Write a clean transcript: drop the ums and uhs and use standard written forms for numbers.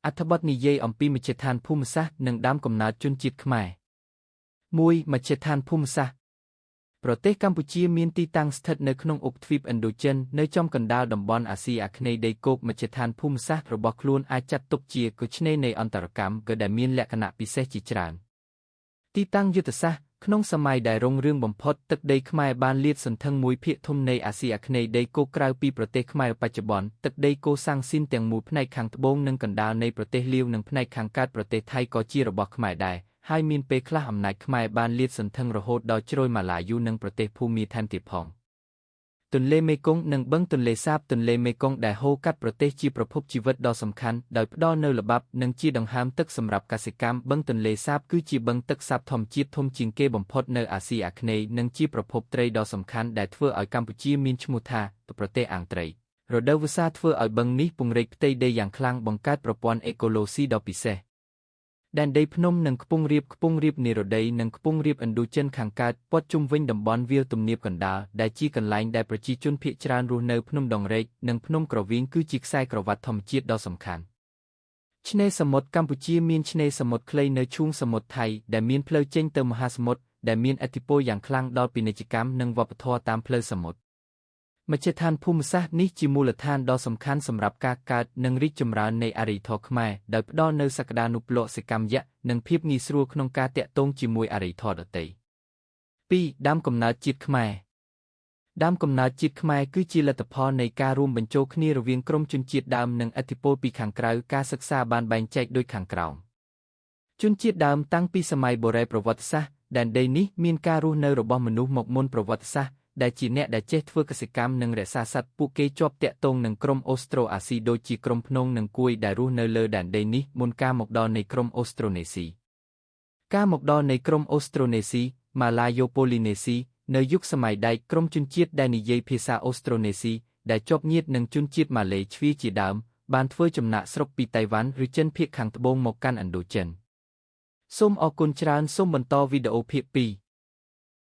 អត្ថបទនិយាយអំពីមជ្ឈដ្ឋានភូមិសាស្ត្រនិងដើមកំណើតជនជាតិខ្មែរ1មជ្ឈដ្ឋានភូមិសាស្ត្រប្រទេសកម្ពុជាមានទីតាំងស្ថិតនៅក្នុងឧបទ្វីបឥណ្ឌូចិននៅចំកណ្ដាលតំបន់អាស៊ីអាគ្នេយ៍ដីគោកមជ្ឈដ្ឋានភូមិសាស្ត្ររបស់ខ្លួនអាចចាត់ទុកជាកឆ្នេរនៃអន្តរកម្មក៏ដែលមានលក្ខណៈពិសេសជាច្រើនទីតាំងយុទ្ធសាស្ត្រក្នុងសម័យដែលរុងរឿងបំផុតទឹកដីខ្មែរបានលាតសន្ធឹងមួយភាគធំនៃអាស៊ីអាគ្នេយ៍ដីគោកក្រៅពីប្រទេសខ្មែរបច្ចុប្បន្នទឹកដីកូសាំងស៊ីនទាំងមូលផ្នែកខាងត្បូងនិងកណ្ដាលនៃប្រទេសលាវនិងផ្នែកខាងកើតប្រទេសថៃក៏ជារបស់ខ្មែរដែរហើយមានពេលខ្លះអំណាចខ្មែរបានលាតសន្ធឹងរហូតដល់ជ្រោយម៉ាឡាយូនិងប្រទេសភូមាថែមទៀតផងទន្លេមេគង្គនិងបឹងទន្លេសាបទន្លេមេគង្គដែលហូរកាត់ប្រទេសជាប្រភពជីវិតដ៏សំខាន់ដោយផ្ដល់នូវល្បាប់និងជាដង្ហើមទឹកសម្រាប់កសិកម្មបឹងទន្លេសាបគឺជាបឹងទឹកសាបធម្មជាតិធំជាងគេបំផុតនៅអាស៊ីអាគ្នេយ៍និងជាប្រភពត្រីដ៏សំខាន់ដែលធ្វើឲ្យកម្ពុជាមានឈ្មោះថាប្រទេសអាងត្រីរដូវវស្សាធ្វើឲ្យបឹងនេះពង្រីកផ្ទៃដីយ៉ាងខ្លាំងបង្កើតប្រព័ន្ធអេកូឡូស៊ីដ៏ពិសេសដែនដីភ្នំនិងខ្ពង់រាបខ្ពង់រាបនិរដីនិងខ្ពង់រាបឥណ្ឌូចិនខាងកើតព័ទ្ធជុំវិញតំបន់វាលទំនាបកណ្ដាលដែលជាកន្លែងដែលប្រជាជនភាគច្រើនរស់នៅភ្នំដងរែកនិងភ្នំក្រវៀងគឺជាខ្សែក្រវាត់ធម្មជាតិដ៏សំខាន់ឆ្នេរសមុទ្រកម្ពុជាមានឆ្នេរសមុទ្រខ្លីនៅឈូងសមុទ្រថៃដែលមានផ្លូវចេញទៅមហាសមុទ្រដែលមានឥទ្ធិពលយ៉ាងខ្លាំងដល់ពាណិជ្ជកម្មនិងវប្បធម៌តាមផ្លូវសមុទ្រមជ្ឈដ្ឋានភូមិសាស្ត្រនេះជាមូលដ្ឋានដ៏សំខាន់សម្រាប់ការកើតនិងរីកចម្រើននៃអរិយធម៌ខ្មែរដោយផ្ដល់នូវសក្តានុពលសកម្មយៈនិងភាពងាយស្រួលក្នុងការទាក់ទងជាមួយអរិយធម៌ដទៃ2ដើមកំណើតជាតិខ្មែរដើមកំណើតជាតិខ្មែរគឺជាលទ្ធផលនៃការរួមបញ្ចូលគ្នារវាងក្រុមជនជាតិដើមនិងឥទ្ធិពលពីខាងក្រៅការសិក្សាបានបែងចែកដូចខាងក្រោមជនជាតិដើមតាំងពីសម័យបុរេប្រវត្តិសាស្ត្រដែនដីនេះមានការរស់នៅរបស់មនុស្សមកមុនប្រវត្តិសាស្ត្រដែលជាអ្នកដែលចេះធ្វើកសិកម្មនិងរក្សាសត្វពួកគេជាប់ទាក់ទងនឹងក្រុមអូស្ត្រូអាស៊ីដូចជាក្រុមភ្នងនិងគួយដែលរស់នៅលើដែនដីនេះមុនការមកដល់នៃក្រុមអូស្ត្រូនេស៊ីការមកដល់នៃក្រុមអូស្ត្រូនេស៊ីម៉ាឡាយ៉ូប៉ូលីនេស៊ីនៅយុគសម័យដែកក្រុមជនជាតិដែលនិយាយភាសាអូស្ត្រូនេស៊ីដែលជាប់ញាតិនឹងជនជាតិម៉ាឡេជ្វាជាដើមបានធ្វើចំណាកស្រុកពីតៃវ៉ាន់ឬចិនភាគខាងត្បូងមកកាន់ឥណ្ឌូចិនសូមអរគុណច្រើនសូមបន្តវីដេអូភាគ2